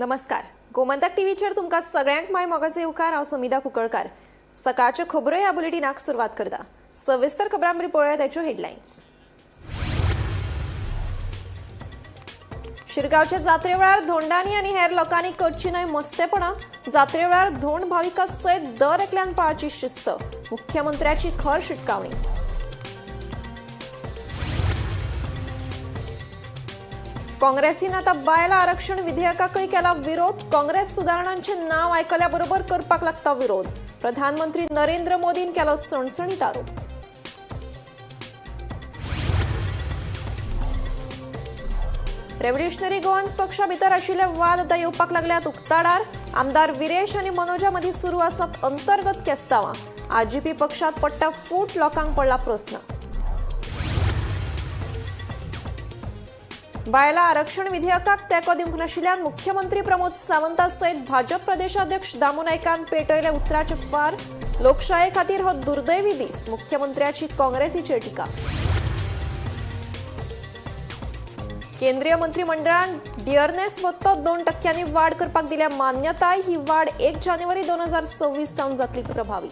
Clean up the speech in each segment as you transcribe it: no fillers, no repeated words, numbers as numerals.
नमस्कार, गोमंतक टीव्हीचेर तुमकां सगळ्यांक माय मोगाचे येवकार. हांव समिधा कुंकळकार. सकाळच्यो खबरो ह्या बुलेटिनाक सुरवात करता. सविस्तर खबरां पळोवया ताच्यो हेडलायन्स. शिरगांवच्या जात्रे वेळार धोंडांनी आनी हेर लोकांनी करची न्हय मस्तेपणां. जात्रे वेळार धोंड भाविकां सयत दर एकल्यान पाळची शिस्त, मुख्यमंत्र्याची खर शिटकावणी. काँग्रेसीन आता बायला आरक्षण विधेयकाकय केला विरोध. काँग्रेस सुदारणांचे नाव आयकल्या बरोबर करपाक लागता विरोध. प्रधानमंत्री नरेंद्र मोदीन केलो सणसणीत आरोप. रेव्होल्युशनरी गोवन्स पक्षा भितर आशिल्ले वाद आतां येवपाक लागल्यात उक्ताडार. आमदार विरेश आनी मनोजा मदीं सुरू आसात अंतर्गत केस्तांवां. आरजीपी पक्षात पडटा फूट, लोकांक पडला प्रस्न. बायला आरक्षण विधेयकाक तेंको दिवंक नाशिल्ल्यान मुख्यमंत्री प्रमोद सावंता सयत भाजप प्रदेशाध्यक्ष दामू नायकान पेटयले उतराचे फार. लोकशाये खातीर हो दुर्दैवी दीस, मुख्यमंत्र्याची काँग्रेसीचेर टिका. केंद्रीय मंत्रिमंडळान डिअरनेस भत्तो 2% वाड करपाक दिल्या मान्यताय. ही वाड 1 जानेवारी 2026 सावन जातली प्रभावी.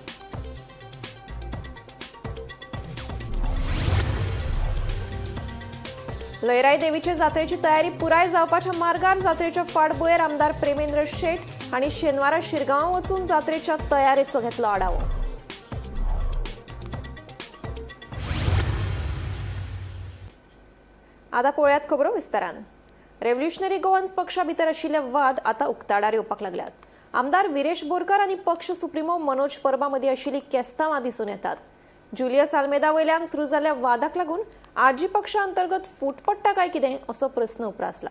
लयराई देवीचे जात्रेची तयारी पुराय जावपाच्या मार्गार. जात्रेच्या फाटभुंयेर आमदार प्रेमेंद्र शेट हांणी शेनवारा शिरगांव वचून जात्रेच्या तयारेचो घेतलो आढावो. आतां पळोवयात खबरो विस्तारान. रेव्होल्युशनरी गोवन्स पक्षा भितर आशिल्ले वाद आतां उक्ताडार येवपाक लागल्यात. आमदार विरेश बोरकर आनी पक्ष सुप्रिमो मनोज परबा मदीं आशिल्ली केस्तांवां दिसून येतात. जुलियस आल्मेदा वयल्यान सुरू जाल्ल्या वादाक लागून आरजी पक्षा अंतर्गत फूट पडटा काय कितें असो प्रस्न उप्रासला.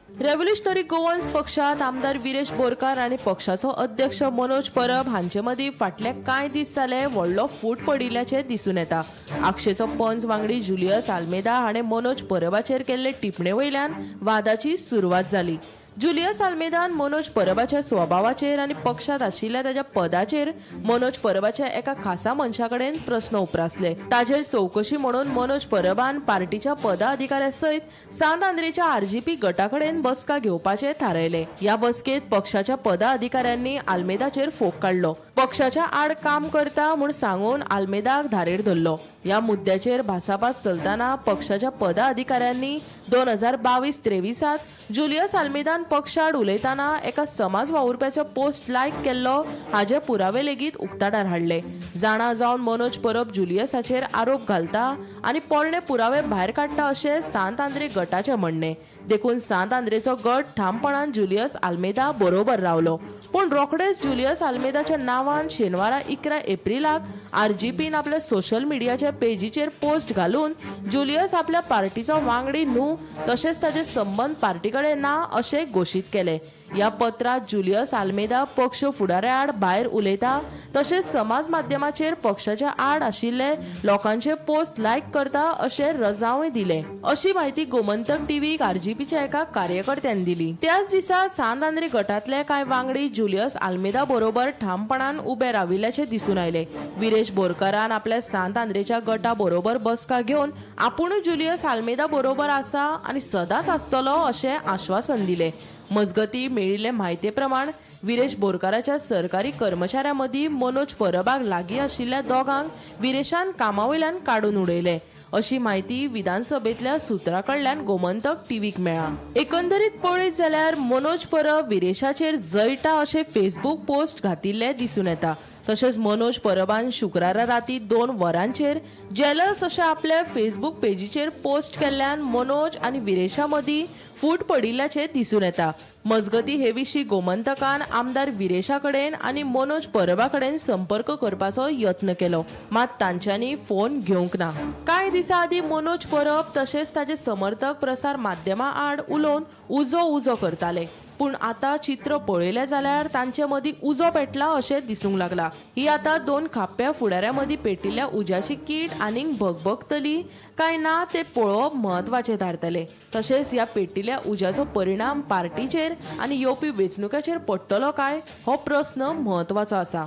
रेव्होल्युशनरी गोवन्स पक्षात आमदार विरेश बोरकार आनी पक्षाचो अध्यक्ष मनोज परब हांचे मदीं फाटले कांय दीस जाले व्हडलो फूट पडिल्ल्याचें दिसून येता. आक्षेचो पंच वांगडी जुलियस आल्मेदा हाणें मनोज परबाचेर केल्ले टिपणे वयल्यान वादाची सुरवात जाली. जुलियस आल्मेदान मनोज परबाच्या स्वभावाचेर आनी पक्षांत आशिल्ल्या ताच्या पदाचेर मनोज परबाच्या एका खासा मनशा कडेन प्रस्न उप्रासले. ताचेर चवकशी म्हणून मनोज परबान पार्टीच्या पदाधिकाऱ्या सयत सांत आंद्रेच्या आरजीपी गटा कडेन बसका घेवपाचें थारायलें. ह्या बसकेंत पक्षाच्या पदाधिकाऱ्यांनी आल्मेदाचेर फोग काडलो. पक्षाच्या आड काम करता म्हूण सांगून आल्मेदाक धारेर धरलो. ह्या मुद्द्याचेर भासाभास चलतना पक्षाच्या पदाधिकाऱ्यांनी 2022-23 जुलियस आल्मेदान पक्षाड उलयतना एका समाज वावुरप्याचो पोस्ट लायक केल्लो हाजे पुरावे लेगीत उक्ताडार हाडले. जाणा जावन मनोज परब जुलियसाचेर आरोप घालता आनी पोरणे पुरावे भायर काडटा अशें सांत आंद्रे गटाचें म्हणणें. देखून सांत आंद्रेचो गट ठामपणान जुलियस आल्मेदा बरोबर रावलो. पूण रोखडेच जुलियस आल्मेदाच्या नांवान शेनवारा 11 एप्रिलाक आरजीपीन आपल्या सोशल मिडियाच्या पेजीचेर पोस्ट घालून जुलियस आपल्या पार्टीचो वांगडी न्हू तशेंच ताचे संबंद पार्टी कडेन ना अशें घोशीत केले. ह्या पत्रांत जुलियस आल्मेदा पक्ष फुडाऱ्या आड भायर उलयता तशेंच समाज माध्यमाचेर पक्षाच्या आड आशिल्ले लोकांचे पोस्ट लायक करता अशें रजांवय दिले. अशी म्हायती गोमंतक टीव्हीक आरजीपीच्या एका कार्यकर्त्यान दिली. त्याच दिसा सांत आंद्रे गटांतले कांय वांगडी जुलियस आल्मेदा बरोबर ठामपणान उबे राविल्ल्याचे दिसून आयले. विरेश बोरकारान आपल्या सांत आंद्रेच्या गटा बरोबर बसका घेवन आपूण जुलियस आल्मेदा बरोबर आसा आनी सदांच आसतलो अशें आश्वासन दिले. मजगती मेळिल्ले म्हायते प्रमाण विरेश बोरकाराच्या सरकारी कर्मचाऱ्यां मदीं मनोज परबाक लागीं आशिल्ल्या दोगांक विरेशान कामा वयल्यान काडून उडयले अशी म्हायती विधानसभेंतल्या सुत्रा कडल्यान गोमंतक टीव्हीक मेळ्ळा. एकंदरीत पळयत जाल्यार मनोज परब विरेशाचेर जळटा अशे फेसबूक पोस्ट घातिल्ले दिसून येता. तशेंच मनोज परबान शुक्रारा राती 2 वरांचेर जेलस अशें आपल्या फेसबूक पेजीचेर पोस्ट केल्ल्यान मनोज आनी विरेशा मदीं फूट पडिल्ल्याचें दिसून येता. मजगती हे विशीं गोमंतकान आमदार विरेशा कडेन आनी मनोज परबा कडेन संपर्क करपाचो यत्न केलो, मात तांच्यांनी फोन घेवंक ना. कांय दिसां आदीं मनोज परब तशेंच ताचे समर्थक प्रसार माध्यमां आड उलोवन उजो उजो करताले, पूण आतां चित्र पळयलें जाल्यार तांचे मदीं उजो पेटला अशें दिसूंक लागला. ही आतां 2 खाप्या फुडाऱ्यां मदीं पेटिल्ल्या उज्याची कीट आनीक भगभगतली काय ना तें पळोवप म्हत्वाचें थारतलें. तशेंच ह्या पेटिल्ल्या उज्याचो परिणाम पार्टीचेर आनी येवपी वेंचणुकाचेर पडटलो काय हो प्रस्न म्हत्वाचो आसा.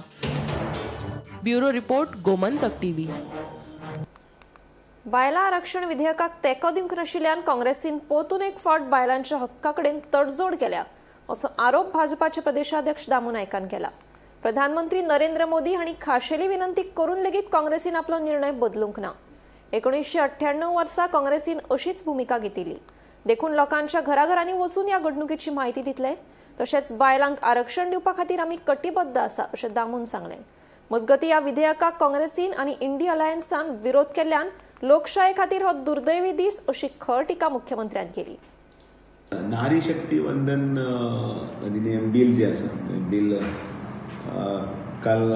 Bureau report, Gomantak TV. बायलां आरक्षण विधेयकाक तेंको दिवंक नाशिल्ल्यान काँग्रेसीन परतून एक फावट बायलांच्या हक्का कडेन तडजोड केल्या असो आरोप भाजपाचे प्रदेशाध्यक्ष दामू नायकान केला. प्रधानमंत्री नरेंद्र मोदी हांणी खाशेली विनंती करून लेगीत काँग्रेसीन आपलो निर्णय बदलूंक ना. 1998 वर्सा काँग्रेसीन अशीच भुमिका घेतिल्ली. देखून लोकांच्या घराघरांनी वचून ह्या घडणुकेची म्हायती दितले. तशेंच बायलांक आरक्षण दिवपा खातीर आमी कटिबद्ध आसा अशें दामून सांगलें. मजगतीं ह्या विधेयकाक काँग्रेसीन आनी इंडी अलायन्सान विरोध केल्ल्यान लोकशाये खातीर हो दुर्दैवी दीस अशी खर टिका मुख्यमंत्र्यान केली. नारी शक्ती वंदन अधिनियम बील जे आसा तें बील काल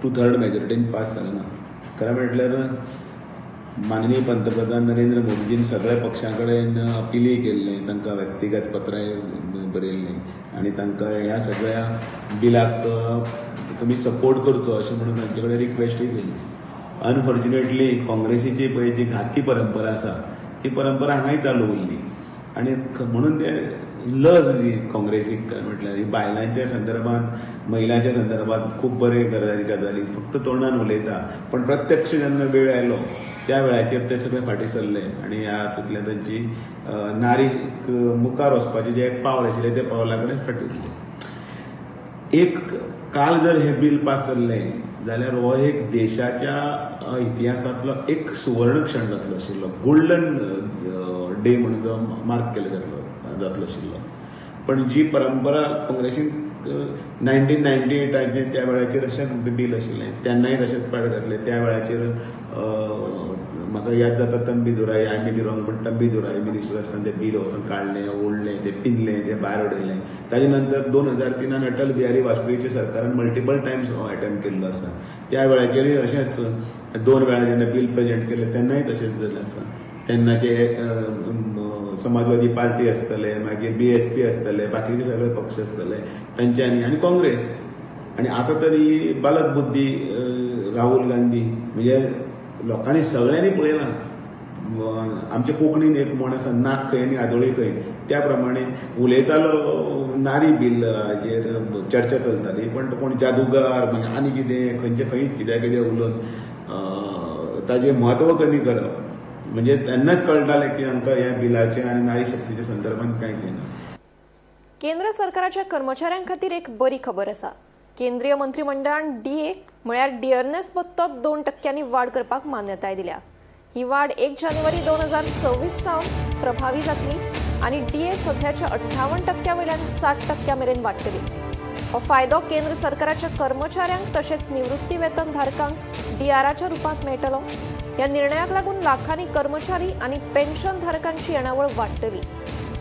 2/3 मेजॉरिटीन पास जालें ना. खरें म्हटल्यार माननीय पंतप्रधान नरेंद्र मोदीजीन सगळ्या पक्षां कडेन अपिलूय केल्लें, तांकां व्यक्तिगत पत्रांय बरयल्लीं आनी तांकां ह्या सगळ्या बिलाक तुमी सपोर्ट करचो अशें म्हणून तांचे कडेन रिक्वेस्टूय केली. अनफॉर्च्युनेटली काँग्रेसीची पळय जी घाती परंपरा आसा ती परंपरा हांगाय चालू उरली आनी म्हणून ते लज ही काँग्रेसीक. म्हटल्यार ही बायलांच्या संदर्भात, महिलांच्या संदर्भात खूब बरे गजाली गजाली फक्त तोंडान उलयता, पण प्रत्यक्ष जेन्ना वेळ आयलो त्या वेळाचेर ते सगळे फाटीं सरले आनी ह्या हातूंतल्यान तांची नारीक मुखार वचपाचें जें एक पावल आशिल्लें तें पावला कडेन फाटीं उरलें. एक काल जर हें बील पास जाल्लें जाल्यार हो एक देशाच्या इतिहासांतलो एक सुवर्ण क्षण जातलो आशिल्लो, गोल्डन डे म्हणून जो मार्क केलो जातलो आशिल्लो. पण जी परंपरा काँग्रेसीन 1998 त्या वेळाचेर अशेंच बील आशिल्लें, तेन्नाय तशेंच पाड घातलें. त्या वेळाचेर म्हाका याद जाता Thambidurai, I may be wrong, पण तंबी दुराई मिनिस्टर आसतना तें बील वचून काडलें, ओडलें, तें पिनलें, तें भायर उडयलें. ताजे नंतर 2003 अटल बिहारी वाजपेयीच्या सरकारान मल्टिपल टायम्स हो अटेम्प्ट केल्लो आसा. त्या वेळाचेरूय अशेंच 2 वेळा जेन्ना बील प्रेजेंट केलें तेन्नाय तशेंच जालें आसा. तेन्नाचे समाजवादी पार्टी आसतले, मागीर BSP आसतले, बाकीचे सगळे पक्ष आसतले तांच्यांनी आनी काँग्रेस. आनी आतां तरी बालक बुद्धी राहुल गांधी, म्हणजे लोकांनी सगळ्यांनी पळयलां. आमच्या कोंकणीन एक म्हण आसा, नाक खंय आनी आदोळी खंय, त्या प्रमाणे उलयतालो. नारी बील हाजेर चर्चा चलताली, पण तो कोण जादूगार मागीर आनी कितें खंयचे खंयच कित्या कितें उलोवन ताजें म्हत्व कमी करप, म्हणजे तेन्नाच कळटालें की आमकां ह्या बिलाचें आनी नारी शक्तीच्या संदर्भात कांयच येना. केंद्र सरकाराच्या कर्मचाऱ्यां खातीर एक बरी खबर आसा. केंद्रीय मंत्रिमंडळान डीए म्हळ्यार डियरनेस भत्तो 2% वाड करपाक मान्यताय दिल्या. ही वाड 1 जानेवारी 2026 सावन प्रभावी जातली आनी डीए सध्याच्या 58% वयल्यान 60% मेरेन वाडटली. हो फायदो केंद्र सरकाराच्या कर्मचाऱ्यांक तशेंच निवृत्ती वेतन धारकांक डीआराच्या रुपांत मेळटलो. ह्या निर्णयाक लागून लाखांनी कर्मचारी आनी पेन्शन धारकांची येणावळ वाडटली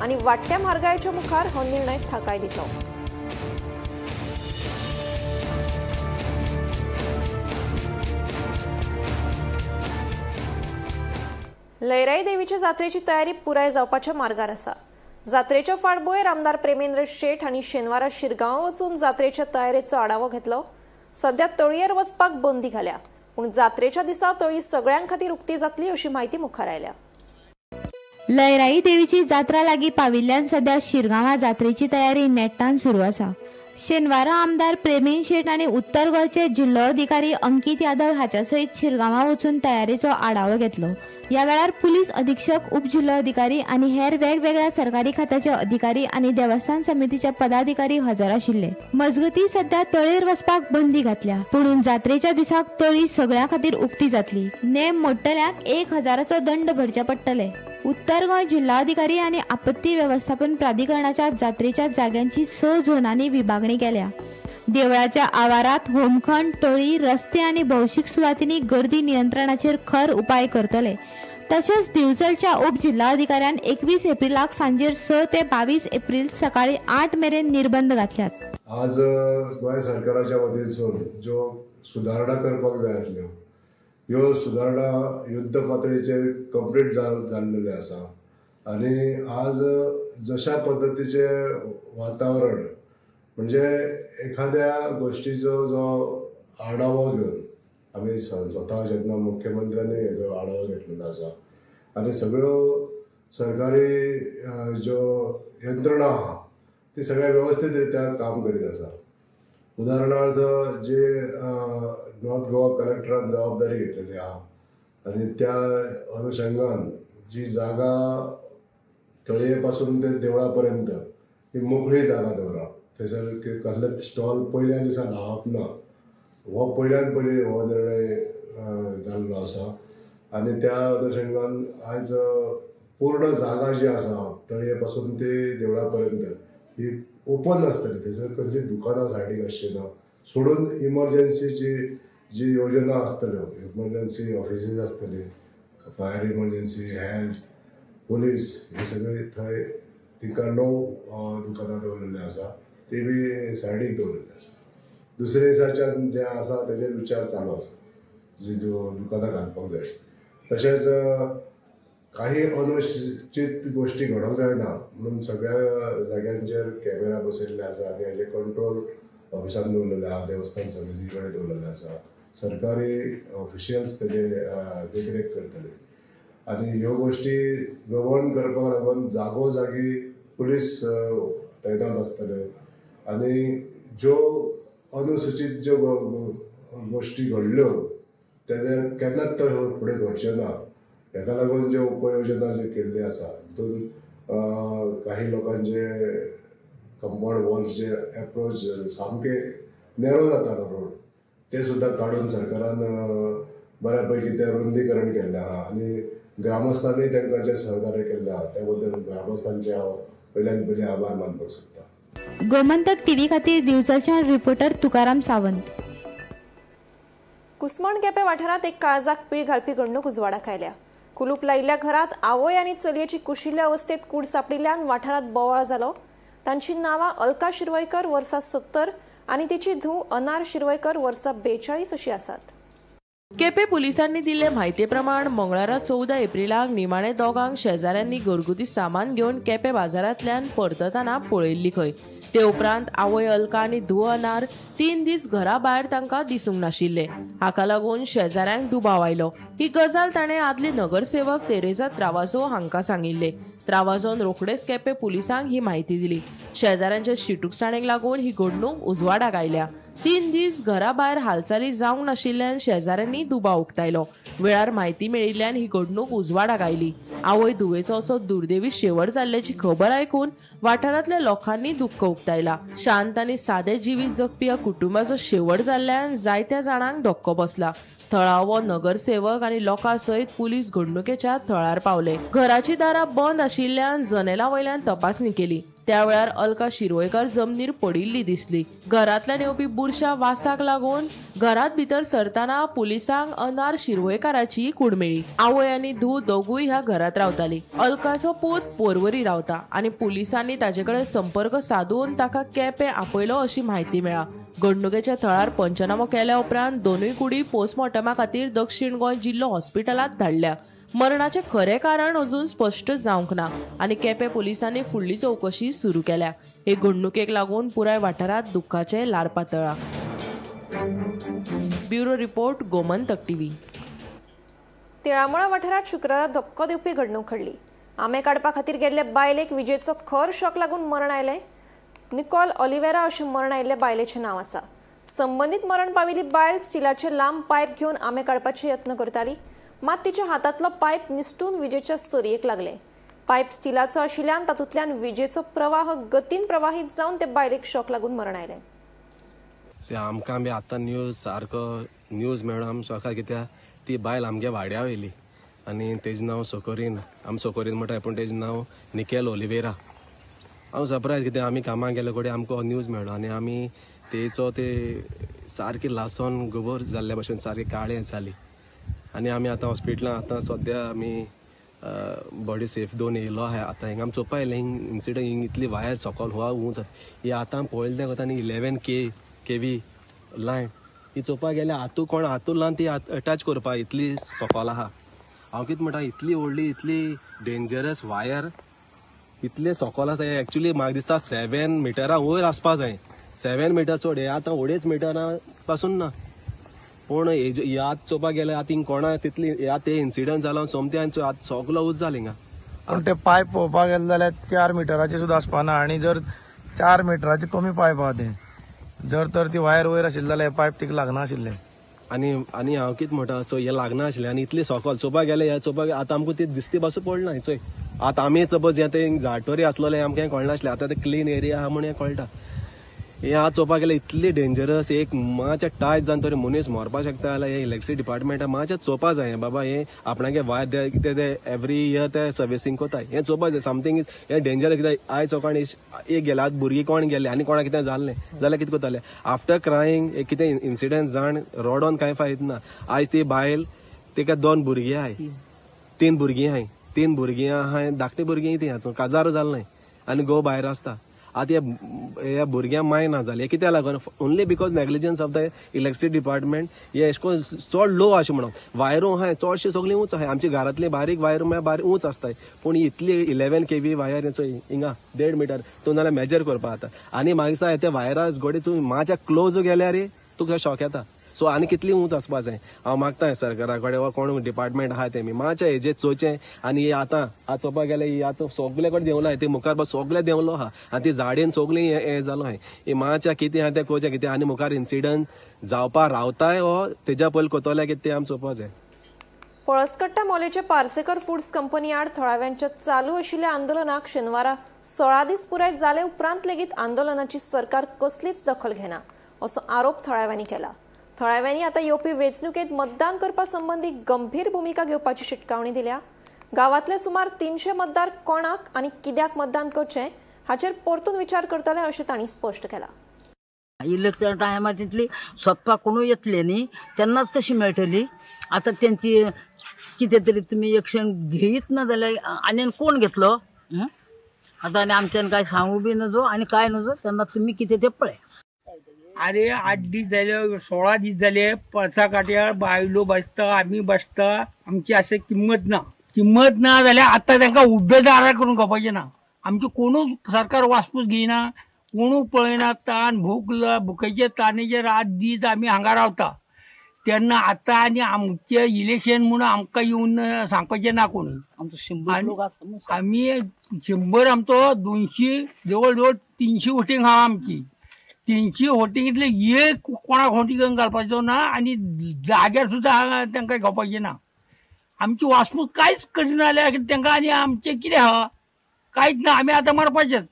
आनी वाडट्या म्हारगायेच्या मुखार हो निर्णय थाकाय दितलो. लयराई देवीच्या जात्रेची तयारी पुराय जावपाच्या मार्गार आसा. जात्रेच्या फाटभुंयेर आमदार प्रेमेंद्र शेट हांणी शेनवारा शिरगांव वचून जात्रेच्या तयारेचो आढावो घेतलो. सध्या तळयेर वचपाक बंदी घाल्या, पूण जात्रेच्या दिसा तळी सगळ्यां खातीर उक्ती जातली अशी म्हायती मुखार आयल्या. लयराई देवीची जात्रा लागीं पाविल्ल्यान सध्या शिरगांवां जात्रेची तयारी नेटान सुरू आसा. शेनवारा आमदार प्रेमेंद्र शेट आनी उत्तर गोंयचे जिल्लोधिकारी अंकीत यादव हाच्या सयत शिरगांवां वचून तयारेचो आढावो घेतलो. ह्या वेळार पुलीस अधीक्षक, उपजिल्लोधिकारी आनी हेर वेगवेगळ्या सरकारी खात्याचे अधिकारी आनी देवस्थान समितीचे पदाधिकारी हजर आशिल्ले. मजगतीं सध्या तळयेर वचपाक बंदी घातल्या, पूण जात्रेच्या दिसाक तळी सगळ्यां खातीर उक्ती जातली. नेम मोडटल्यांक 1000चो दंड भरचे पडटले. उत्तर गोंय जिल्हाधिकारी आनी आपत्ती वेवस्थापन प्राधिकरणाच्या जात्रेच्या जाग्यांची 6 झोनांनी विभागणी केल्या. देवळाच्या आवारात होमखण, टळी, रस्ते आनी भौशीक सुवातींनी गर्दी नियंत्रणाचेर खर उपाय करतले. तशेंच दिवचलच्या उपजिल्हाधिकाऱ्यान 21 एप्रिलाक सांजेर 6 ते 22 एप्रिल सकाळी 8 मेरेन निर्बंध घातल्यात. आज गोंय सरकाराच्या वतीनसून ज्यो सुदारणा करपाक जाय आसल्यो ह्यो सुदारणा युद्ध पातळीचेर कंप्लीट जाल्लेल्यो आसा आनी आज जशा पद्दतीचें वातावरण म्हणजे एखाद्या गोश्टीचो जो आढावो घेवन आमी स्वता जेन्ना मुख्यमंत्र्यांनी हेजो आढावो घेतलेलो आसा आनी सगळ्यो सरकारी ज्यो यंत्रणा आहा ती सगळ्या वेवस्थीत रित्या काम करीत आसा. उदाहरणार्थ जे नॉर्थ गोवा कलेक्टरान जबाबदारी घेतलेली आहा आनी त्या अनुशंगान जी जागा तळये पासून ते देवळा पर्यंत ही मोकळी जागा दवरप, थंयसर कसलेच स्टॉल पयल्या दिसा लावप ना, हो पयल्यान पयलीं हो निर्णय जाल्लो आसा. आनी त्या अनुशंगान आयज पूर्ण जागा जी आसा तळये पासून ते देवळा पर्यंत ही ओपन आसतली. थंयसर कसलीं दुकानां सायडीक आसची ना, सोडून इमर्जन्सीची जी योजना आसतल्यो, इमर्जन्सी ऑफिसीस आसतली, फायर इमर्जन्सी, हेल्थ, पुलीस हे सगळे थंय तिका 9 दुकानां दवरलेली आसा, ती बी सायडीक दवरलेली आसा. दुसरे दिसाच्यान जें आसा तेजेर विचार चालू आसा, जी दुकानां घालपाक जाय. तशेंच काही अनुचित गोश्टी घडोवंक जायना म्हणून सगळ्या जाग्यांचेर कॅमेरा बसयल्ले आसा आनी हेजे कंट्रोल ऑफिसान दवरलेले आसा, देवस्थान समिती कडेन दवरलेले आसा. सरकारी ऑफिशियल्स तेजे देखरेख करतले आनी ह्यो गोश्टी गवर्न करपाक लागून जागो जागी पुलीस तैनात आसतले आनी ज्यो अनुसूचीत ज्यो गोश्टी घडल्यो तेजेर केन्नाच तो फुडें घडच्यो ना, हेका लागून ज्यो उपयोजना ज्यो केल्ली आसा तितून काही लोकांचे कंपाउंड वॉल्स जे एप्रोच सामके नॅरो जातालो रोड ते सुद्दां काडून सरकारान बऱ्या पैकी ते रुंदीकरण केल्लें आहा आनी ग्रामस्थांनी तांकां जें सहकार्य केल्लें आहा त्या बद्दल ग्रामस्थांचे हांव पयल्यान पयलीं आभार मानपाक सोदतां. गोमंतक टीव्ही खातीर दिवचलच्यान रिपोर्टर तुकाराम सावंत. कुसमण केपें वाठारांत एक काळजाक पीळ घालपी घडणूक उजवाडाक आयल्या. कुलूप लायिल्ल्या घरांत आवय आनी चलयेची कुशिल्ल्या अवस्थेत कूड सांपडिल्ल्यान वाठारांत बोवाळ जालो. तांची नांवां अलका शिरवयकर वर्सां 70 आनी तिची धूव अनार शिरवयकर वर्सां 42 अशी आसात. केपें पुलिसांनी दिल्ले म्हायती प्रमाण मंगळारा 14 एप्रिलाक निमाणे दोगांक शेजाऱ्यांनी घरगुती सामान घेवन केपें बाजारांतल्यान परततना पळयल्ली खंय. ते उपरांत आवय अलका आनी धूव अनार 3 दीस घरा भायर तांकां दिसूंक नाशिल्ले. हाका लागून शेजाऱ्यांक दुबाव आयलो. ही गजाल ताणें आदली नगरसेवक तेरेजा त्रावाजो हांकां सांगिल्ले. त्रावाजोन रोखडेच केपें पुलिसांक ही म्हायती दिली. शेजाऱ्यांच्या शिटूकसाणेक लागून ही घडणूक उजवाडाक आयल्या. 3 दीस घरा भायर हालचाली जावंक नाशिल्ल्यान शेजाऱ्यांनी दुबाव उक्तायलो. वेळार म्हायती मेळिल्ल्यान ही घडणूक उजवाडाक आयली. आवय धुवेचो असो दुर्दैवी शेवट जाल्ल्याची खबर आयकून वाठारांतल्या लोकांनी दुख्ख उक्तायला. शांत आनी सादे जिवीत जगपी ह्या कुटुंबाचो शेवट जाल्ल्यान जायत्या जाणांक धक्को बसला. थळावो नगरसेवक आनी लोकां सयत पुलीस घडणुकेच्या थळार पावले. घराची दारां बंद आशिल्ल्यान जनेला वयल्यान तपासणी केली. त्या वेळार अलका शिरवयकर जमनीर पडिल्ली दिसली. घरांतल्यान येवपी बुरशा वासाक लागून घरांत भितर सरतना पुलिसांक अनार शिरवयकाराची कूड मेळ्ळी. आवय आनी धूव दोगूय ह्या घरांत रावताली. अलकाचो पूत पोरवरी रावता आनी पुलिसांनी ताचे कडेन संपर्क सादून ताका केपें आपयलो अशी म्हायती मेळ्ळा. घडणुकेच्या थळार पंचनामो केल्या उपरांत दोनूय कुडी पोस्टमॉर्टमा खातीर दक्षिण गोंय जिल्लो हॉस्पिटलांत धाडल्या. मरणाचें खरें कारण अजून स्पश्ट जावंक ना आनी केपें पुलिसांनी फुडली चवकशी सुरू केल्या. हे घडणुकेक लागून पुराय वाठारांत दुख्खाचें ल्हार पातळ्ळां. Bureau report, Gomantak TV. Tilamala वाठारांत शुक्रारा धपको दिवपी घडणूक घडली. आंबे काडपा खातीर गेल्ले बायलेक विजेचो खर शॉक लागून मरण आयलें. निकॉल ऑलिवेरा अशें मरण आयिल्ले बायलेचें नांव आसा. संबंदीत मरण पाविल्ली बायल स्टिलाचे लांब पायप घेवन आंबे काडपाचे यत्न करताली, मात तिच्या हातांतलो पायप निसटून विजेच्या सरयेक लागले. पायप स्टिलाचो आशिल्ल्यान तातूंतल्यान विजेचो प्रवाह गतीन प्रवाहीत जावन ते बायलेक शॉक लागून मरण आयलें. आमकां बी आतां न्यूज सारको न्यूज मेळ्ळो आम सकाळ, कित्याक ती बायल आमगे वाड्या वयली आनी तेजें नांव सोकोरीन, आम सोकोरीन म्हणटा पूण तेजें नांव निकेल ओलिवेरा. हांव सरप्रायज कित्याक आमी कामाक गेले कडेन आमकां हो न्यूज मेळ्ळो आनी आमी तेचो ते सारकी लासोन गोबोर जाल्ल्या भशेन सारकी काळें जाली आनी आमी आतां हॉस्पिटलान आतां सद्या आमी बॉडी सेफ दोन येयलो आहा. आतां हिंगा आमी चोवपा येयलें हिंग इन्सिडंट, हिंग इतली वायर सकल हुआ उंच ही आतां पळयलें तें कोता न्ही 11 kV line ही चोवपाक गेल्यार हातू कोण हातू लावन ती अटॅच करपा इतली सकल आहा. हांव कितें म्हणटा, इतली व्हडली इतली डेंजरस वायर इतले सकल आसा. एक्चुली म्हाका दिसता 7 मिटरां वयर आसपा जाय, 7 मिटर चड, हे आतां 2.5 मिटरां पासून ना. पूण हे आतां चोवपाक गेल्यार आतां हिंग कोणा तितली हे आतां इन्सिडंट जाला सोमते आनी आतां सगलो उज जालें हिंगा. पूण ते पायप पळोवपाक गेले जाल्यार 4 मिटराचे सुद्दां आसपाना आनी जर 4 मिटराचे कमी पायप आहा ते, जर तर ती वायर वयर आशिल्ली जाल्यार पायप तिका लागनाशिल्लें. आनी आनी हांव कितें म्हणटा, चोय हें लागनाशिल्लें आनी इतलें सकल चोवपाक गेल्यार, ह्या चोवपाक आतां आमकां ती दिसती पासून पडना. चोय आतां आमी सपोज हें तें झाटोरी आसलेलें आमकां हें कळनासलें, आतां तें क्लीन एरिया आहा म्हूण हें कळटा. हें आज चोवपाक गेल्यार इतली डेंजरस, एक मातशें टायट जावन तरी मनीस मरपाक शकता जाल्यार हे इलेक्ट्रिसिटी डिपार्टमेंटा मातशें चोवपा जाय. बाबा हें आपणागे वायर कितें ते एवरी इयर ते सर्विसींग कोताय, हें चोवपा जाय. समथींग is हें डेंजर कित्याक आयज सकाळी एक गेले, आज भुरगीं कोण गेले आनी कोणाक कितें जाल्लें जाल्यार कितें करतले? आफ्टर क्रायंग एक कितें इन्सिडंट जाण रडोन कांय फायद ना. आयज ती बायल तिका 2 भुरगीं आहाय, 3 भुरगीं आहाय, 3 भुरगीं आहाय, धाकटी भुरगीं ती काजार जाल्लें आनी घोव भायर आसता. आतां ह्या भुरग्यांक माय ना जालें कित्याक लागून? Only because negligence of the electricity department. हे अशें करून चड लो अशें म्हणून वायरो आहाय चडशी सगळीं उंच आहाय, आमच्या घरांतली बारीक वायर म्हळ्यार बारीक उंच आसताय, पूण इतली 11 kV wire चोय हिंगा 1.5 मिटर तूं नाल्यार मेजर करपा जाता. आनी म्हाका दिसता ते वायरा गोडे तूं मातशें क्लोज गेल्यार तुका शॉक येता. सो आनी कितली उंच आसपा जाय. हांव मागता सरकारा कडेन वा कोण डिपार्टमेंट आहा तेमी मातशें हेजेर चोवचें. आनी आतां आतां चोवपाक गेल्यार ही आतां सगळे कडेन देंवला, ती मुखार बस सगळे देंवलो आहा आनी ती झाडेन सगळीं हें जालो आहा. ही मातशें कितें आहा तें कोवचें कितें आनी मुखार इन्सिडंट जावपा रावताय वो तेज्या पयलीं कोतोले कितें तें आमी चोवपा जाय. पळसकट्टा मोलेचे पार्सेकर फूड्स कंपनी आड थळाव्यांच्या चालू आशिल्ल्या आंदोलनाक शेनवारा 16 दीस पुराय जाले उपरांत लेगीत आंदोलनाची सरकार कसलीच दखल घेना असो आरोप थळाव्यांनी केला. थळाव्यांनी आतां येवपी वेंचणुकेंत मतदान करपा संबंदी गंभीर भुमिका घेवपाची शिटकावणी दिल्या. गांवांतले सुमार 300 मतदार कोणाक आनी कित्याक मतदान करचें हाचेर परतून विचार करतले अशें तांणी स्पश्ट केलां. इलेक्शन टायमार तितली सोदपाक कोणूय येतले न्ही, तेन्नाच कशी मेळटली? आतां तेंची कितें तरी तुमी एक्शन घेयत ना जाल्यार आनी कोण घेतलो? आतां आनी आमच्यान काय सांगू बी नजो आनी काय नजो, तेन्ना तुमी कितें तें पळय. अरे 8 दीस जाले, 16 दीस जाले, पळसा काट्यार बायलो बसता, आमी बसता, आमची अशें किंमत ना. किंमत ना जाल्यार आतां तांकां उबे दारार करून खावपाचें ना. आमची कोणूच सरकार वासपूस घेयना, कोणूच पळयना. तान भूक भुकेचे तानेचे रात दीस आमी हांगा रावता. तेन्ना आतां आनी आमचें इलेक्शन म्हणून आमकां येवन सांगपाचें ना कोणूय. आमचो 100 लोक आसा, आमी 100 आमचो 200 जवळ जवळ 300 वोटींग आहा आमची. 300 वोटिंगेंतले एक कोणाक वोटिंग घालपाचो ना आनी जाग्यार सुद्दां तांकां घेवपाचें ना. आमची वासपूस कांयच करिना जाल्यार तांकां आनी आमचें कितें आहा? कांयच ना. आमी आतां मरपाचेच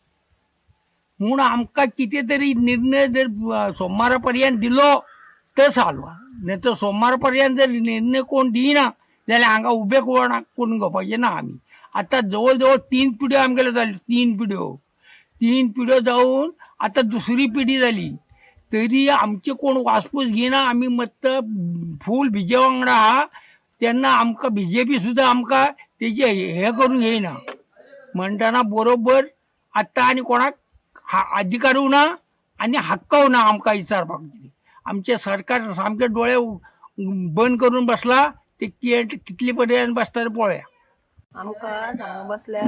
म्हूण आमकां कितें तरी निर्णय जर सोमारा पर्यंत दिलो तर साल्व, नाही तर सोमारा पर्यंत जर निर्णय कोण दिना जाल्यार हांगा उबे कोणाक कोण घेवपाचें ना. आमी आतां जवळ जवळ 3 पिढ्यो आमगेल्यो जाल्यो, 3 पिढ्यो, 3 पिढ्यो जावन आतां दुसरी पिढी जाली तरी आमचे कोण वासपूस घेयना. आमी मत्त फूल बीजे वांगडा आहा तेन्ना आमकां बीजेपी सुद्दां आमकां तेजे हें करून घेयना. म्हणटना बरोबर आतां आनी कोणाक अधिकारूय ना आनी हक्कूय ना आमकां विचारपाक. आमचें सरकार सामके डोळे बंद करून बसला, ते कितले पर्यंत बसता ते पळोवया. आमकां हांगा बसल्या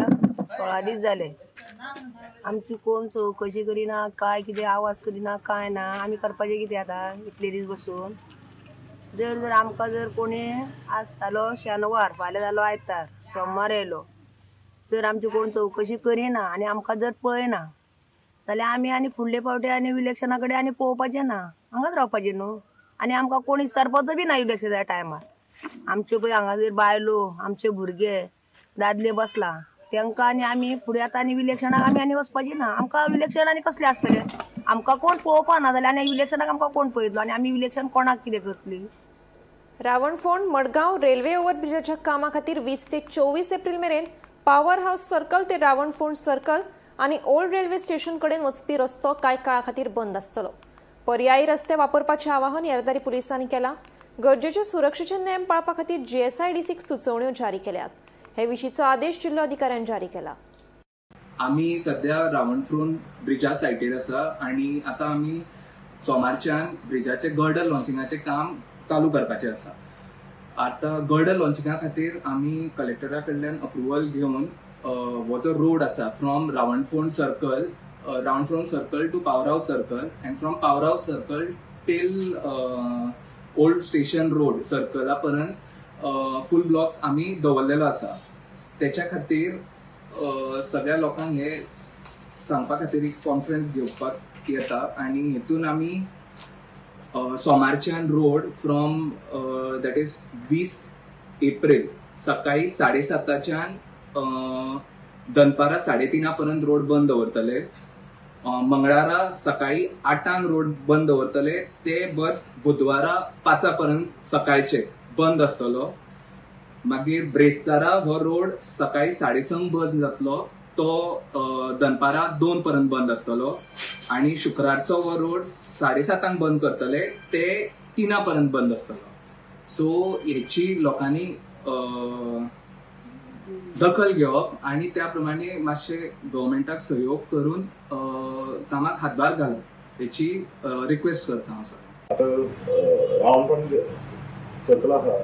16 दीस जाले, आमची कोण चवकशी करिना, काय कितें आवाज करिना, काय ना. आमी करपाचें कितें आतां इतले दीस बसून? जर जर आमकां जर कोणी आज जालो शेनवार, फाल्यां जालो आयतार, सोमार येयलो, जर आमची कोण चवकशी करिना आनी आमकां जर पळयना जाल्यार आमी आनी फुडले फावटी आनी इलेक्शना कडेन आनी पळोवपाचें ना, हांगाच रावपाचें न्हू. आनी आमकां कोण विचारपाचो बी ना इलेक्शना टायमार. आमच्यो पळय हांगासर बायलो, आमचे भुरगे दादले बसला, तांकां आनी आमी फुडें आतां आनी इलेक्शनाक आमी आनी वचपाची ना. आमकां इलेक्शन आनी कसलें आसतलें? आमकां कोण पळोवपा ना जाल्यार आनी इलेक्शनाक आमकां कोण पळयतलो आनी आमी इलेक्शन कोणाक कितें करतली? रावणफोंड मडगांव रेल्वे ओव्हरब्रिजाच्या कामा खातीर 20 ते 24 एप्रिल मेरेन पॉवर हाऊस सर्कल ते रावणफोंड सर्कल आनी ओल्ड रेल्वे स्टेशन कडेन वचपी रस्तो कांय काळा खातीर बंद आसतलो. पर्यायी रस्ते वापरपाचें आवाहन येरादारी पुलिसांनी केलां. गरजेचे सुरक्षेचे नेम पाळपा खातीर जीएसआयडीसीक सुचोवण्यो जारी केल्यात. हे विशींचो आदेश जिल्लो अधिकाऱ्यान जारी केला. आमी सध्या रावणफ्रोन ब्रिजा सायटीर आसा आनी आतां आमी सोमारच्यान ब्रिजाचे गर्डर लॉन्चिंगाचें काम चालू करपाचें आसा. आतां गर्डर लॉन्चिंगा खातीर आमी कलेक्टरा कडल्यान अप्रुवल घेवन हो जो रोड आसा from Ravanfond circle, Ravanfond circle to Power House circle and from Power House circle till old station road सर्कला पर्यंत फूल ब्लॉक आमी दवरलेलो आसा. तेच्या खातीर सगळ्या लोकांक हे सांगपा खातीर एक कॉन्फरन्स घेवपाक येता आनी हितून आमी सोमारच्यान road from that is 20 April सकाळी 7:30च्यान दनपारा 3:30 पर्यंत रोड बंद दवरतले. मंगळारा सकाळी 8 रोड बंद दवरतले ते बद बुधवारा 5 पर्यंत सकाळचे बंद आसतलो. मागीर ब्रेस्तारा हो रोड सकाळी 6:30 बंद जातलो, तो दनपारा 2 पर्यंत बंद आसतलो. आणि शुक्रारचो हो रोड 7:30 बंद करतले, ते 3 पर्यंत बंद आसतलो. सो हेची लोकांनी दखल घेवप आणि त्या प्रमाणे मातशे गव्हर्मेंटाक सहयोग करून कामाक हातभार घालप हेची रिक्वेस्ट करता हांव सगळ्यांक. आतां रावंड सर्कल आसा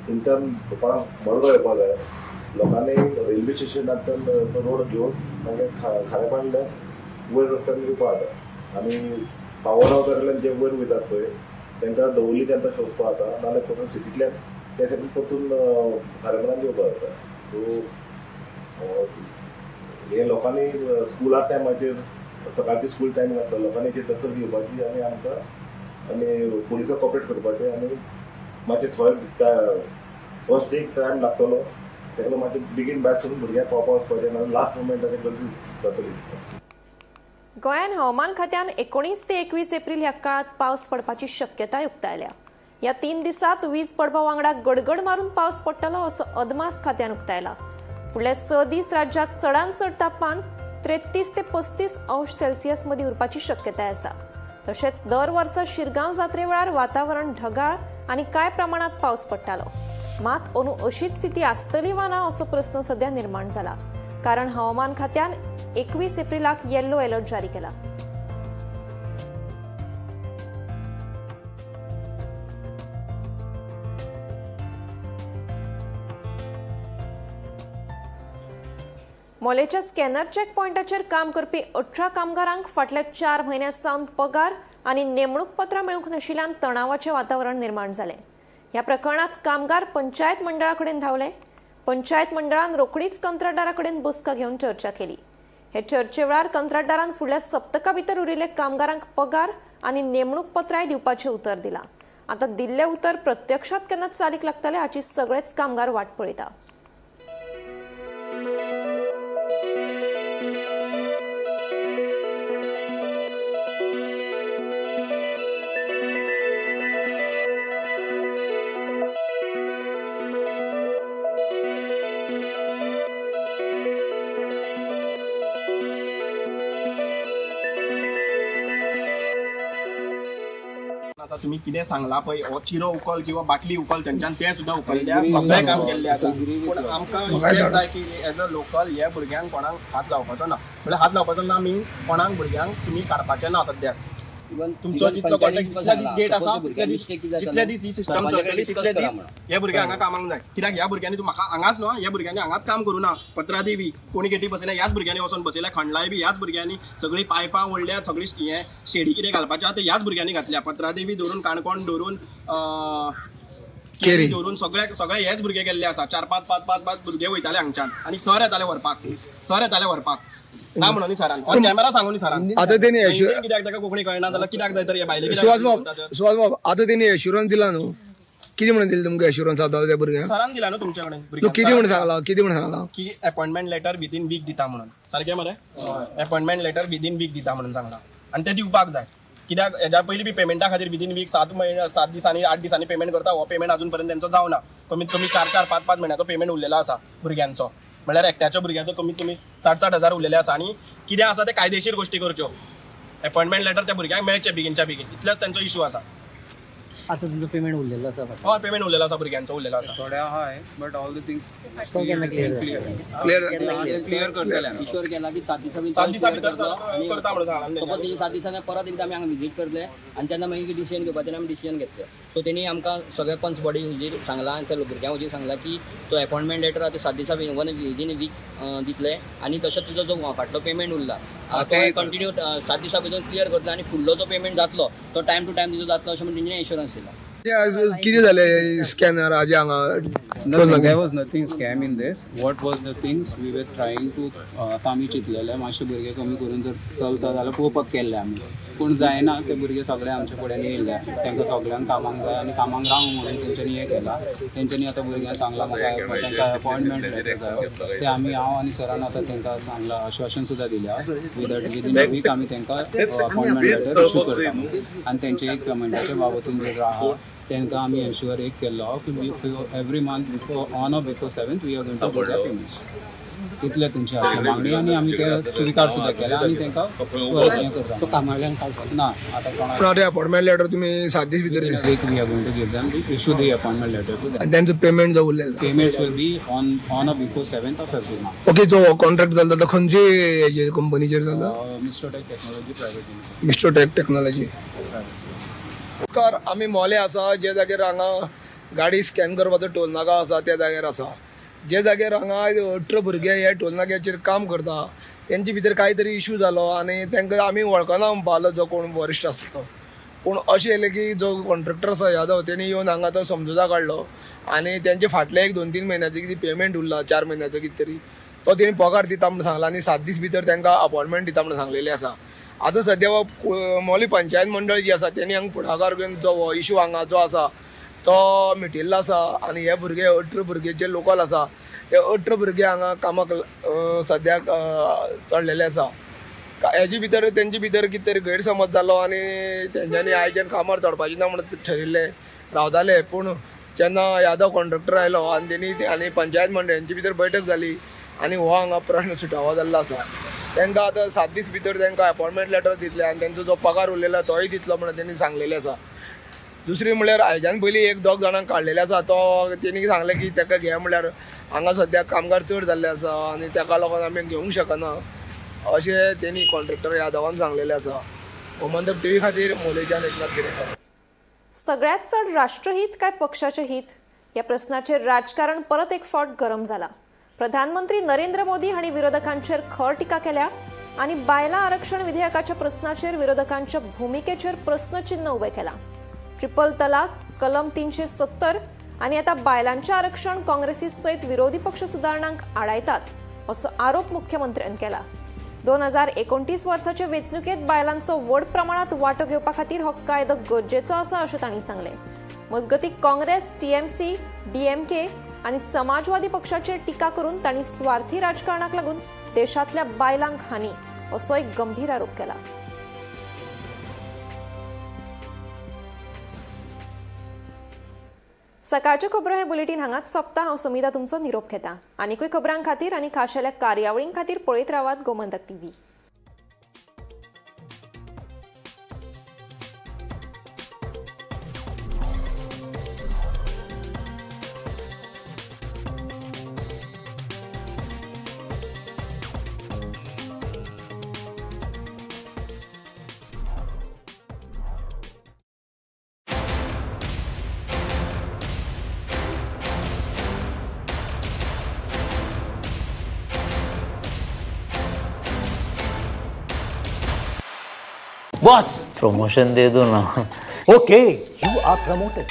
थंयच्यान कोणाक मडगांव येवपाक जाय, लोकांनी रेल्वे स्टेशनांतल्यान तो रोड घेवन मागीर खारेपाणल्यान वयर रस्त्यान येवपाक जाता आनी पावर हावसा कडल्यान जे वयर वयतात पळय तांकां दवर्लीच्यान तशें वचपाक जाता, नाजाल्यार परतून सिटींतल्यान त्या सायडीन परतून खारेपाणान येवपाक जाता. सो हे लोकांनी स्कुला टायमाचेर सकाळची स्कूल टायमींग आसता, लोकांनी हेची दखल घेवपाची आनी आमकां आनी पुलिसाक कॉपरेट करपाचें आनी मातशें थोडे फर्स्ट एक टायम लागतलो ताका मातशें बेगीन भायर सरून भुरग्यांक पावपा वचपाचें, नाजाल्यार लास्ट मुमेंटाचेर गर्दी जातली. गोंयांत हवामान खात्यान 19 ते 21 एप्रील ह्या काळात पावस पडपाची शक्यताय उक्तायल्या. ह्या 3 दिसांत वीज पडपा वांगडा गडगड मारून पावस पडटलो असो अदमास खात्यान उक्तायला. फुडले 6 दीस राज्यात चडांत चड तापमान 33 ते 35 अंश सेल्सियस मदीं उरपाची शक्यताय आसा. तशेंच दर वर्सा शिरगांव जात्रे वेळार वातावरण ढगाळ आनी कांय प्रमाणात पावस पडटालो. मात अंदू अशीच स्थिती आसतली वा ना असो प्रस्न सध्या निर्माण जाला, कारण हवामान खात्यान 21 एप्रिलाक येल्लो अलर्ट जारी केला. मोलेच्या स्कॅनर चेक पॉयंटाचेर काम करपी 18 कामगारांक फाटल्या 4 म्हयन्यां सावन पगार आनी नेमणूक पत्रां मेळूंक नाशिल्ल्यान तणावाचें वातावरण निर्माण जालें. ह्या प्रकरणात कामगार पंचायत मंडळा कडेन धांवले. पंचायत मंडळान रोखडीच कंत्राटदारा कडेन बसका घेवन चर्चा केली. हे चर्चे वेळार कंत्राटदारान फुडल्या सप्तका भितर उरिल्ले कामगारांक पगार आनी नेमणूक पत्रांय दिवपाचें उतर दिलां. आतां दिल्लें उतर प्रत्यक्षात केन्ना चालीक लागतलें हाची सगळेच कामगार वाट पळयता. तुम्ही कितें सांगला पळय, हो चिरो उखल किंवा बाटली उखल तेंच्यान तें सुद्दां उखल्ल्या, सगळें काम केल्लें आसा. पूण आमकां इतलें जाय की एज अ लोकल हे भुरग्यांक कोणाक हात लावपाचो ना, म्हणल्यार हात लावपाचो ना मिन्स कोणाक भुरग्यांक तुमी काडपाचें ना सद्याक. तुमचो जितलो कॉन्टॅक्ट जितले दीस गेट आसा तितले दीस ही सिस्टम चलतली, तितले दीस हे भुरगे हांगा कामाक जाय. कित्याक ह्या भुरग्यांनी तूं म्हाका हांगाच न्हू, ह्या भुरग्यांनी हांगाच काम करूं ना. पत्रादेवी कोणी गेटी बसयल्या ह्याच भुरग्यांनी वचोन बसयल्या, खंडलाय बी ह्याच भुरग्यांनी, सगळीं पायपां ओडल्या, सगळी हें शेडी कितें घालपाचें आहा तें ह्याच भुरग्यांनी घातल्या. पत्रादेवी धरून काणकोण धरून केरी धरून सगळे सगळे हेच भुरगे गेल्ले आसा. 4 5 5 5 5 भुरगे वयताले हांगच्यान आनी सर येताले व्हरपाक, सर येताले व्हरपाक ना म्हणून सरान ऑन कॅमेरा सांगून सरान. आतां तेणी कित्याक ताका कोंकणी कळना जाल्यार कित्याक जाय तर हे भायले सुहास बाब, सुहास बाब आतां तेणी एश्युरन्स दिला न्हू, कितें म्हणून दिलें तुमकां एश्युरन्स आतां त्या भुरग्यांक? सरान दिला न्हू तुमचे कडेन. कितें म्हणून सांगला, कितें म्हणून सांगला की अपॉइंटमेंट लेटर विदीन वीक दिता म्हणून. सारकें मरे, अपॉइंटमेंट लेटर विदीन वीक दिता म्हणून सांगला आनी तें दिवपाक जाय. कित्याक हेज्या पयलीं बी पेमेंटा खातीर विदीन वीक 7 म्हयने 7 दिसांनी 8 दिसांनी पेमेंट करता, हो पेमेंट अजून पर्यंत तेंचो जावना. कमीत कमी 4 4 5 5 म्हयन्याचो पेमेंट उरलेलो आसा भुरग्यांचो, म्हणल्यार एकट्याच्या भुरग्याचो कमीत कमी 60 60 हजार उरलेले आसा. आनी कितें आसा ते कायदेशीर गोश्टी करच्यो, अपॉइंटमेंट लेटर त्या भुरग्यांक मेळचें बेगीनच्या बेगीन, इतलेच तेंचो इशू आसा. आतां तुमचो पेमेंट उरलेलो आसा? हय, पेमेंट उरलेलो आसा भुरग्यांचो उरलेलो आसा. थोडे आहाय but all the things clear clear करतले. इश्योर केला की 7 दिसां 7 दिसां भितर करता म्हणून सांगला. सपोज तेजी 7 दिसांनी परत एकदा आमी हांगा विजीट करतले आनी तेन्ना मागीर डिसिजन घेवपाचें तेन्ना आमी डिसिजन घेतले. सो तेणी आमकां सगळ्या पंच बॉडी हुजीर सांगलां आनी त्या भुरग्यां हुजीर सांगलां की तो अपॉइंटमेंट लेटर आतां 7 दिसां वन विदीन वीक दितले आनी तशेंच तुजो जो फाटलो पेमेंट उरला तो कंटिन्यू 7 दिसां भितर क्लियर करतले आनी फुडलो जो पेमेंट जातलो तो टायम टू टायम तिजो जातलो अशें म्हणून तेंच्यांनी एश्योरन्स दिला. कितें जालें स्कॅनराचें हांगा? Nothing, there was nothing scam in this. What was the things we were trying to, आमी चिंतलेले मातशे भुरगे कमी करून जर चलता जाल्यार पळोवपाक केल्ले आमी. पूण जायना ते भुरगे सगळे आमच्या फुड्यान येयल्ले, तांकां सगळ्यांक कामाक जाय आनी कामाक रावंक म्हणून तेंच्यांनी हें केलां. तेंच्यांनी आतां भुरग्यांक सांगलां म्हाका तांकां अपॉयंटमेंट लेटर जायो, ते आमी हांव आनी सरान आतां तांकां सांगलां, आश्वासन सुद्दां दिल्या विदीन अ वीक आमी तांकां अपॉयंटमेंट लेटर इशू करता आनी तेंचे एक पेमेंटाच्या बाबतीन जे आहा तांकां आमी एन्श्युअर एक केल्लो आहा की every month before on or before 7th we are going to do the payments. इतले तेंची आसली मागणी आनी आमी ते स्विकार सुद्दां केल्या आनी तांकां परत हें करता ना आतां पूण कोणाक आतां अपॉइंटमेंट लेटर तुमी 7 दीस भितर Within a week we are going to give them the issue the appointment letter to them. आनी तेंचो पेमेंट जो उरलेलो Payments will be on or before 7th of every month. Okay, जो कॉन्ट्रॅक्ट जाता तो खंयचे हेजेर कंपनीचेर जाता? Mr. Tech Technology Private Limited. Mister Tech Technology. नमस्कार, आमी मोले आसा जे जाग्यार हांगा गाडी स्कॅन करपाचो टोल नाका आसा त्या जाग्यार आसा. जे जाग्यार हांगा 18 भुरगे हे टोल नाक्याचेर काम करता, तेंचे भितर कांय तरी इशू जालो आनी तांकां आमी वळखना म्हणपा जो कोण वरिश्ठ आसा तो. पूण अशें येयलें की जो कॉन्ट्रॅक्टर आसा यादव, तेणी येवन हांगा तो समजुता काडलो आनी तेंचे फाटले एक 2-3 म्हयन्याचे कितें पेमेंट उरला, 4 म्हयन्याचो कितें तरी तो तेणी पगार दिता म्हूण सांगला आनी 7 दीस भितर तांकां अपॉयंटमेंट दिता म्हूण सांगलेलें आसा. आतां सद्या हो मोली पंचायत मंडळ जी आसा तेणी हांगा फुडाकार घेवन जो हो इशू हांगा जो आसा तो मिटिल्लो आसा आनी हे भुरगे 18 भुरगे जे लोकल आसा ते 18 भुरगे हांगा कामाक सद्याक चडलेले आसा. हेजे भितर तेंचे भितर कितें तरी गैरसमज जालो आनी तेंच्यांनी आयच्यान कामार चडपाचें ना म्हणून ठरिल्लें रावताले. पूण जेन्ना यादव कॉन्ट्रॅक्टर आयलो आनी तेणी आनी पंचायत मंडळ हेंचे भितर बैठक जाली आनी हो हांगा प्रश्न सुटावो जाल्लो आसा. तांकां आतां 7 दीस भितर तांकां अपॉयंटमेंट लेटर दितले आनी तेंचो जो पगार उरलेलो तोय दितलो म्हणून तेणी सांगलेलें आसा. दुसरी म्हणल्यार आयच्यान पयलीं 1-2 जाणांक काडलेले आसा, तो तेणी सांगलें की ताका घे म्हणल्यार हांगा सद्याक कामगार चड जाल्ले आसा आनी ताका लागून आमी घेवंक शकना अशें तेणी कॉन्ट्रॅक्टर यादवान सांगलेलें आसा. गोमंतक टीव्ही खातीर मोलेच्यान एकनाथ गिरेकर. सगळ्यात चड राष्ट्रहित काय पक्षाचे हित या प्रश्नाचेर राजकारण परत एक फावट गरम जाला. प्रधानमंत्री नरेंद्र मोदी हांणी विरोधकांचेर खर टिका केल्या आनी बायलां आरक्षण विधेयकाच्या प्रस्नाचेर विरोधकांच्या भुमिकेचेर प्रस्नचिन्ह उबें केलां. ट्रिपल तलाक, कलम 370 आनी आतां बायलांचें आरक्षण काँग्रेसी सयत विरोधी पक्ष सुदारणांक आडायतात असो आरोप मुख्यमंत्र्यान केला. 2029 वर्साचे वेंचणुकेंत बायलांचो व्हड प्रमाणांत वांटो घेवपा खातीर हो कायदो गरजेचो आसा अशें तांणी सांगलें. मजगतीं काँग्रेस, टीएमसी, डीएमके आनी समाजवादी पक्षाचेर टिका करून तांणी स्वार्थी राजकारणाक लागून देशांतल्या बायलांक हानी असो एक गंभीर आरोप केला. सकाळच्यो खबरो हें बुलेटीन हांगाच सोंपता. हांव समिता तुमचो निरोप घेता. आनीकूय खबरां खातीर आनी खाशेल्या कार्यावळीं खातीर पळयत रावात गोमंतक टीव्ही. बॉस, प्रमोशन दे दो ना. Okay, you are promoted.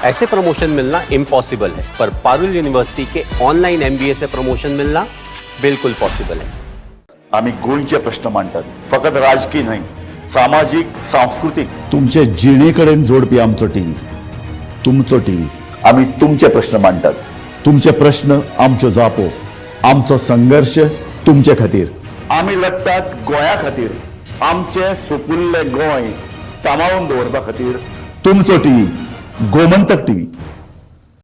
ऐसे प्रमोशन मिलना इम्पॉसिबल है, पर पारुल यूनिवर्सिटी के ऑनलाइन एमबीए से प्रमोशन मिलना बिल्कुल पॉसिबल है. आम्ही गोंयचे प्रश्न मांडटात, फकत राजकीय न्हय, सामाजीक, सांस्कृतीक, तुमचे जिणे कडेन जोडपी आमचो टीव्ही, तुमचो टीव्ही. आमी तुमचे प्रश्न मांडटात, तुमचे प्रश्न आमच्यो जापो, आमचो संघर्श तुमचे खातीर. आमी लढटात गोंया खातीर, आमचें सुपुल्लें गोंय सांबाळून दवरपा खातीर. तुमचो टीव्ही, गोमंतक टीव्ही.